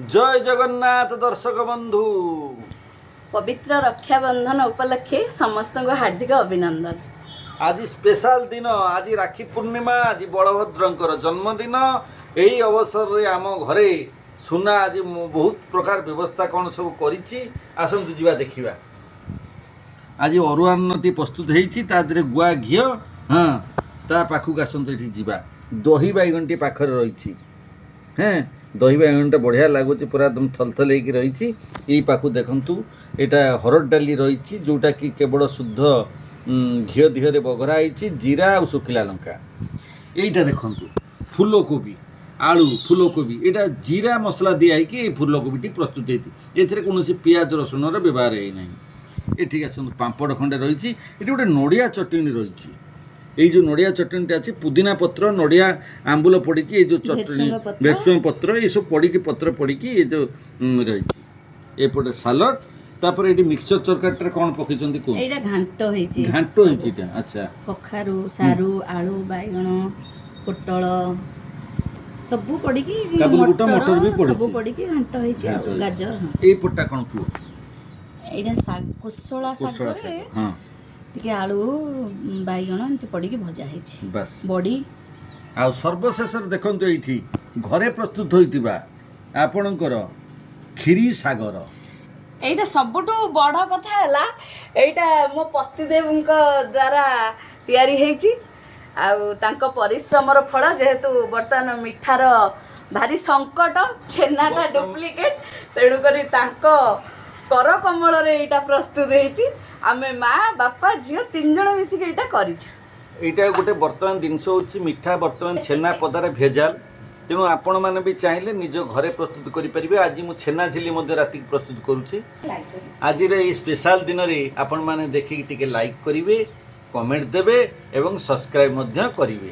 ଜୟ ଜଗନ୍ନାଥ ଦର୍ଶକ ବନ୍ଧୁ। ପବିତ୍ର ରକ୍ଷାବନ୍ଧନ ଉପଲକ୍ଷେ ସମସ୍ତଙ୍କୁ ହାର୍ଦ୍ଦିକ ଅଭିନନ୍ଦନ। ଆଜି ସ୍ପେଶାଲ ଦିନ। ଆଜି ରାକ୍ଷୀ ପୂର୍ଣ୍ଣିମା, ଆଜି ବଳଭଦ୍ରଙ୍କର ଜନ୍ମଦିନ। ଏହି ଅବସରରେ ଆମ ଘରେ ସୁନା ଆଜି ମୁଁ ବହୁତ ପ୍ରକାର ବ୍ୟବସ୍ଥା କ'ଣ ସବୁ କରିଛି, ଆସନ୍ତୁ ଯିବା ଦେଖିବା। ଆଜି ଅରୁଆ ଅନ୍ନଟି ପ୍ରସ୍ତୁତ ହେଇଛି, ତା ଦେହରେ ଗୁଆ ଘିଅ। ହଁ, ତା ପାଖକୁ ଆସନ୍ତୁ, ଏଠି ଯିବା। ଦହି ବାଇଗଣଟି ପାଖରେ ରହିଛି। ହେଁ, ଦହି ବାଇଗଣଟା ବଢ଼ିଆ ଲାଗୁଛି, ପୁରା ଏକଦମ ଥଲଥଲ ହେଇକି ରହିଛି। ଏଇ ପାଖକୁ ଦେଖନ୍ତୁ, ଏଇଟା ହରଡ଼ ଡାଲି ରହିଛି, ଯେଉଁଟାକି କେବଳ ଶୁଦ୍ଧ ଘିଅ ଦିହରେ ବଘରା ହେଇଛି, ଜିରା ଆଉ ଶୁଖିଲା ଲଙ୍କା। ଏଇଟା ଦେଖନ୍ତୁ, ଫୁଲକୋବି, ଆଳୁ, ଫୁଲକୋବି। ଏଇଟା ଜିରା ମସଲା ଦିଆ ହେଇକି ଏଇ ଫୁଲକୋବିଟି ପ୍ରସ୍ତୁତ ହେଇଛି। ଏଥିରେ କୌଣସି ପିଆଜ ରସୁଣର ବ୍ୟବହାର ହେଇନାହିଁ। ଏଠିକି ଆସନ୍ତୁ, ପାମ୍ପଡ଼ ଖଣ୍ଡେ ରହିଛି। ଏଠି ଗୋଟେ ନଡ଼ିଆ ଚଟଣି ରହିଛି। ଏଇ ଯେଉଁ ନଡ଼ିଆ ଚଟଣିଟା ଅଛି, ପୁଦିନା ପତ୍ର, ନଡ଼ିଆ, ଆମ୍ବୁଲ ପଡ଼ିକି ଏଇ ଯେଉଁ ଚଟଣି। ଭେର୍ସୁଙ୍ଗା ପତ୍ର। ଭେର୍ସୁଙ୍ଗା ପତ୍ର, ଏସବୁ ପଡ଼ିକି, ପତ୍ର ପଡ଼ିକି ଏ ଯେଉଁ ରହିଛି। ଏପଟେ ସାଲଡ଼, ତାପରେ ଏଠି ମିକ୍ସଚର ତରକାରୀଟାରେ କ'ଣ ପକେଇଛନ୍ତି କୁହନ୍ତୁ। ଏଇଟା ଘାଣ୍ଟ ହେଇଛି। ଘାଣ୍ଟ ହେଇଛି ଏଇଟା, ଆଚ୍ଛା। କଖାରୁ, ସାରୁ, ଆଳୁ, ବାଇଗଣ, ପୋଟଳ ସବୁ ପଡ଼ିକି। କାବୁଲି ବୁଟ, ମଟର ବି ପଡ଼ିଛି। ସବୁ ପଡ଼ିକି ଘାଣ୍ଟ ହେଇଛି ଘାଣ୍ଟ ଆଉ ହେଇଛି। ଗାଜର, ହଁ। ଏଇ ପଟଟା କ'ଣ କୁହ? ଏଇଟା କୋଶଳା କୋଶଳା ଶାଗରେ ଶାଗ, ହଁ। ଟିକେ ଆଳୁ, ବାଇଗଣ ଏମିତି ପଡ଼ିକି ଭଜା ହେଇଛି। ବାସ୍। ବଡ଼ି। ଆଉ ସର୍ବଶେଷରେ ଦେଖନ୍ତୁ, ଏଇଠି ଘରେ ପ୍ରସ୍ତୁତ ହୋଇଥିବା ଆପଣଙ୍କର କ୍ଷୀରି ସାଗର। ଏଇଟା ସବୁଠୁ ବଡ଼ କଥା ହେଲା, ଏଇଟା ମୋ ପତିଦେବଙ୍କ ଦ୍ୱାରା ତିଆରି ହେଇଛି ଆଉ ତାଙ୍କ ପରିଶ୍ରମର ଫଳ। ଯେହେତୁ ବର୍ତ୍ତମାନ ମିଠାର ଭାରି ସଙ୍କଟ, ଛେନାଟା ଡୁପ୍ଲିକେଟ୍, ତେଣୁକରି ତାଙ୍କ କରକମଳରେ ଏଇଟା ପ୍ରସ୍ତୁତ ହେଇଛି। ଆମେ ମା, ବାପା, ଝିଅ ତିନି ଜଣ ମିଶିକି ଏଇଟା କରିଛୁ। ଏଇଟା ଗୋଟେ ବର୍ତ୍ତମାନ ଜିନିଷ ହେଉଛି, ମିଠା ବର୍ତ୍ତମାନ ଛେନା ପଦାରେ ଭେଜାଲ। ତେଣୁ ଆପଣମାନେ ବି ଚାହିଁଲେ ନିଜ ଘରେ ପ୍ରସ୍ତୁତ କରିପାରିବେ। ଆଜି ମୁଁ ଛେନା ଝିଲି ମଧ୍ୟ ରାତିକି ପ୍ରସ୍ତୁତ କରୁଛି। ଆଜିର ଏଇ ସ୍ପେଶାଲ ଦିନରେ ଆପଣମାନେ ଦେଖିକି ଟିକେ ଲାଇକ୍ କରିବେ, କମେଣ୍ଟ ଦେବେ ଏବଂ ସବସ୍କ୍ରାଇବ୍ ମଧ୍ୟ କରିବେ।